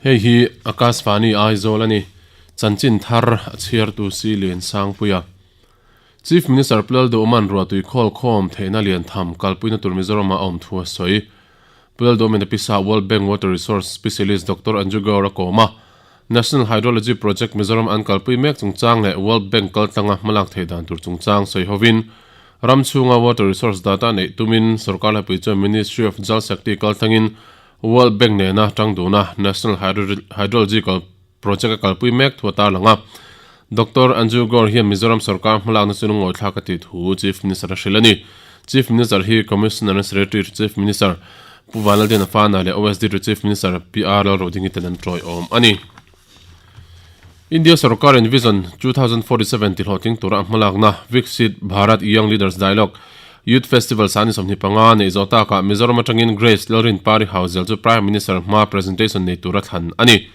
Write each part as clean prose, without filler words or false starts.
Hei hi Akashvani Aizawl a ni. Chanchin thar a chhiartu si Lian Sangpuia. Chief Minister Pu Lalduhman ruahtui khawl khawm theihna lian tham kalpuina tur Mizoramah a awm thu a sawi. Pu Lalduhman a pisa World Bank Water Resource Specialist Doctor Anju Gaur a kawm a. National Hydrology Project Mizoram an kalpui mek chungchang leh World Bank kaltlanga hmalak theih dan tur chungchang sawi hovin ram chhunga water resource data neih tumin sorkar hlapui chuan Ministry of Jal Shakti kaltlangin World Bank nena tang duna National Hydrological Project a kalpui mek thu a tarlang a. Doctor Anju Gaur hian Mizoram sorkar hmalakna chu lungawithlak a tih thu Chief Minister a hrilh a ni. Chief Minister hi Commissioner and Secretary to Chief Minister Pu Vanlaldiana Fana leh OSD to Chief Minister PR Lalrodingi ten an tawiawm a ni. India sorkarin Vision 2047 tihlawhtling tura a hmalakna Viksit Bharat Young Leaders Dialogue Youth Festival sani 25 neih zawh takah Mizoram atangin Grace Lalrinpari Hauzel chu Prime Minister hmaa presentation nei tura thlan a ni.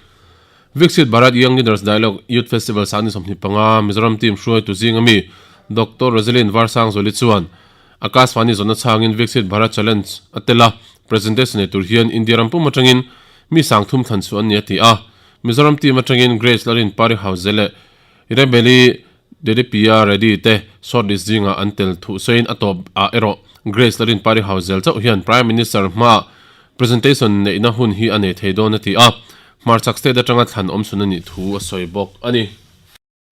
Viksit Bharat Young Leaders Dialogue Youth Festival sani 25 Mizoram team hruaitu zinga mi Doctor Roselyn Varsangzuali chuan Akashvani zawhna chhangin Viksit Bharat Challenge a tel a, presentation nei tur hian India ram pum atangin mi sangthum thlan chhuah an ni a ti a. Mizoram team atangin Grace Larin Pari Hauze leh Rebeli Dedipia Reddy te shortlist zingah an tel thuh sawiin a tawp ah erawh Grace Larin Pari Hauzel chauh hian Prime Minister hmaah presentation neihna hun hi a nei thei dawn a ti a, hmarchhak state atanga thlan awm chhun a nih thu a sawi bawk a ni.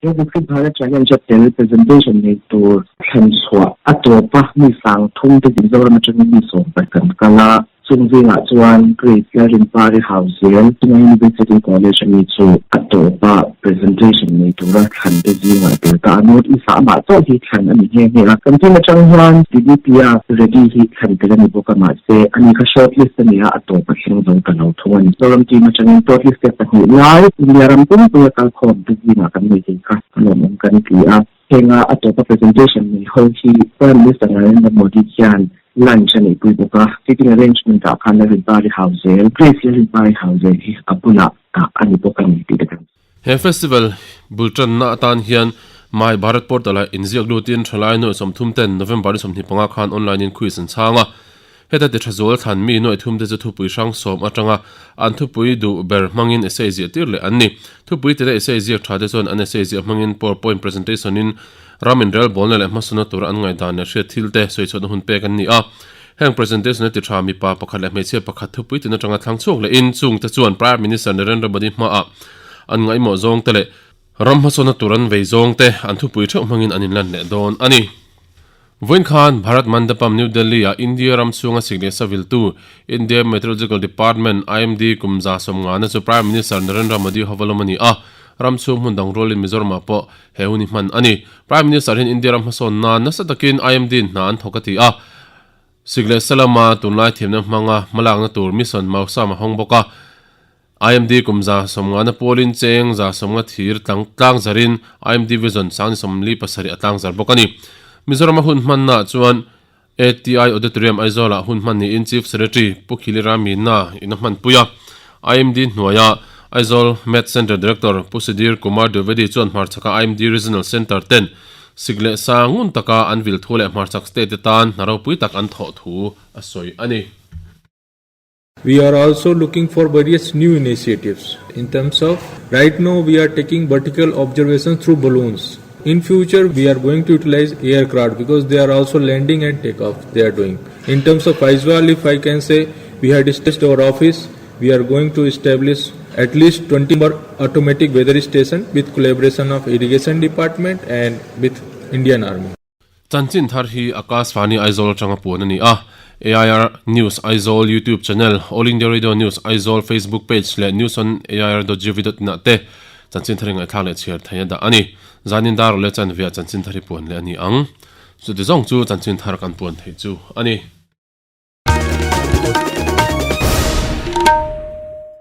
He Viksit Bharat Challenge a tel presentation nei tur thlan chhuah a tawp a, mi sang thum te Mizoram atangin mi sawm pahnih kan kal a, Chung zingah chuan Grace Lalrinpari Hauzel, Chennai University College a mi chu a tawpa presentation nei tura thlan te zingah tel ta a. North East ah amah chauh hi thlan a ni nghe nghe a. Kan team atang hian DDP-a Reddy hi thlan tel a ni bawk a, mahse ani kha short list a ni a, a tawp a thleng zo ta lo thung a ni. Zoram team atangin short list te pahnih lai India ram pumpuia kalkhawm te zingah kan nei thei kha a lawmawm kan ti a. Henga a tawpa presentation nei ho hi Prime Minister Narendra Modi hian lunch a neihpui bawk a, seating arrangement ah khan Lalrinpari Hauzel, Grace Lalrinpari Hauzel hi a bulah dah a ni bawk a ni tih te kan. He festival bul tanna atan hian My Bharat Portal ah inziak lutin thalai nuaih 30 ten November ni 25 khan online in quiz an chhang a. Heta ti tha zual thlan mi nuaih thum te chu thupui hrang sawm atanga an thupui duh ber hmangin essay ziah tir leh an ni. Thupui tila essay ziak tha te chuan an essay ziah hmangin powerpoint presentation in ram inrel bawlna leh hmasawnna tura an ngaihdan leh hriat thil te sawichhuahna hun pek an ni a. Heng presentation a ti tha mipa pakhat leh hmeichhia pakhat thupui tin atanga thlang chhuak leh in chung te chuan Prime Minister Narendra Modi hmaah an ngaihmawh zawng te leh ram hmasawnna tur an vei zawng te an thupui theuh hmangin an inlan leh dawn a ni. Vawiin khan Bharat Mandapam, New Delhi-ah India ram chhunga sik leh sa viltu India Meteorological Department, IMD, kum 150 na chu Prime Minister Narendra Modi hova lawm a ni a, ram chhung hmun dang rualin Mizoramah pawh he hun hi hman a ni. Prime Minister hian India ram hmasawn nan nasa takin IMD-in hna an thawk a ti a, sik leh sa lama tunlai thiamna hmanga hmalakna tur mission Mausam a hawng bawk a. IMD kum 150 na pualin cheng 150 thir tlang tlang zarin IMD Vision sang ni 47 a tlang zar bawk a ni. Mizorama hun hmannaah chuan ATI Auditorium Aizawlah hun hman niin Chief Secretary Pu Khili Ramina in a hmanpui a. IMD hnuaia Aizawl Met Centre Director Pu Sudhir Kumar Dwivedi chuan hmarchhaka IMD Regional Centre ten sik leh sa ngun taka an vil thu leh hmarchhak state te tan hna ropui tak an thawh thu a sawi a ni. We are also looking for various new initiatives in terms of right now we are taking vertical observations through balloons. In future we are going to utilize aircraft because they are also landing and takeoff they are doing. In terms of Aizwal, if I can say, we had established our office. We are going to establish at least 20 more automatic weather station with collaboration of irrigation department and with Indian Army. Chanchin thar hi Akashvani Aizawl atanga puan a ni a, AIR News Aizawl YouTube channel, All India Radio News Aizawl Facebook page leh news on air dot gov dot in ah te chanchin thar hi ngaihthlak leh chhiar theih a dah a ni. Zanin dar aw leh chanveah chanchin thar hi puan leh a ni ang. Chuti zawng chu chanchin thar kan puan theih chu a ni.